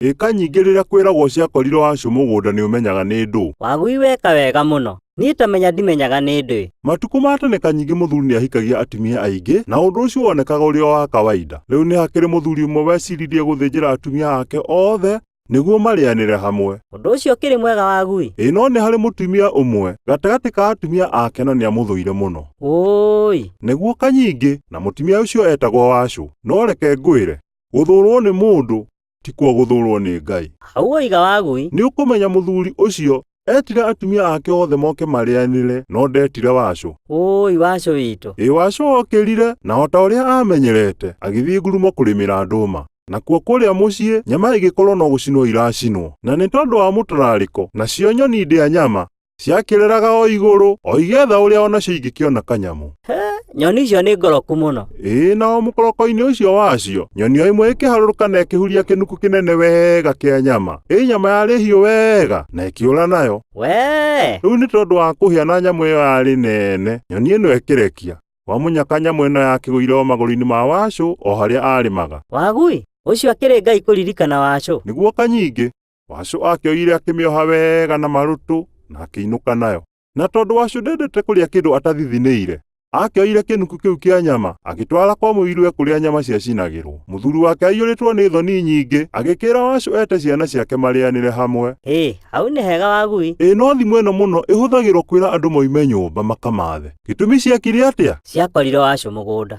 Ĩka nyingĩ rĩrĩa kwĩragwo ciakorire wacũ mũgũnda nĩũmenyaga nĩ ndũ. Wagui weka wega mũno. Niĩ tamenya ndimenyaga nĩ ndũ. Matukũ ma tene kanyingĩ mũthuri nĩahikagia atumia aingĩ na ũndũ ũcio wonekaga ũrĩ o wa kawaida. Rĩu nĩ hakĩrĩ mũthuri ũmwe weciririe gũthĩnjĩra atumia ake othe nĩguo marĩanĩre hamwe. Ũndũ ũcio ũkĩrĩ mwega Wagui? Ĩ no nĩ harĩ mũtumia ũmwe gatagatĩ ka atumia ake na nĩamũthũire mũno. Ũũi! Nĩguo kanyingĩ na mũtumia ũcio etagwo Wacũ. No reke ngwĩre, gũthũrwo nĩ mũndũ tikuo gũthũrwo nĩ Ngai. Hau woiga Wagui. Nĩ ũkũmenya mũthuri ũcio etire atumia ake othe moke marĩanĩre no ndetire Wacũ. Ũũi Wacũ witũ. Ĩ Wacũ okĩrire na ota ũrĩa amenyerete agĩthiĩ ngurumo kũrĩmĩra ndũma. Nakuo kũrĩa mũciĩ nyama ĩgĩkorwo no gũcinwo iracinwo. Na nĩ tondũ wa mũtararĩko nacio nyoni ndĩa nyama ciakĩreraga o igũrũ o igĩetha ũrĩa onacio ingĩkĩona kanyamũ. He, nyoni icio nĩ ngoroku mũno. Ĩĩ na o mũkoroko-inĩ ũcio wacio, nyoni o ĩmwe ĩkĩharũrũka na ĩkĩhuria kĩnuku kĩnene wega kĩa nyama. Ĩ nyama yarĩ hiũ wega na ĩkĩũra nayo. Wee! Rĩu nĩ tondũ wa kũhĩa na nyamũ ĩyo yarĩ nene, nyoni ĩno ĩkĩrekia. Kwa mũnyaka nyamũ ĩno yakĩgũire o magũrũ-inĩ ma Wacũ o harĩa arĩmaga. Wagui, ũcio akĩrĩ Ngai kũririkana Wacũ. Nĩguo kanyingĩ, Wacũ akĩoire akĩmĩoha wega na marũtũ na akĩinũka nayo. Na tondũ Wacũ ndendete kũrĩa kĩndũ atathithinĩire, akĩoire kĩnuku kĩu kĩa nyama agĩtwara kwa mũiruwe kũrĩa nyama ciacinagĩrwo. Mũthuri wake aiyũrĩtwo nĩ thoni nyingĩ, agĩkĩra Wacũ ete ciana ciake marĩanĩre hamwe. Hĩ, hau nĩ hega Wagui. Ĩ no thimũ ĩno mũno ĩhũthagĩrwo kwĩra andũ moime nyũmba makamathe. Gĩtũmi ciekire atĩa? Ciakorire Wacũ mũgũnda.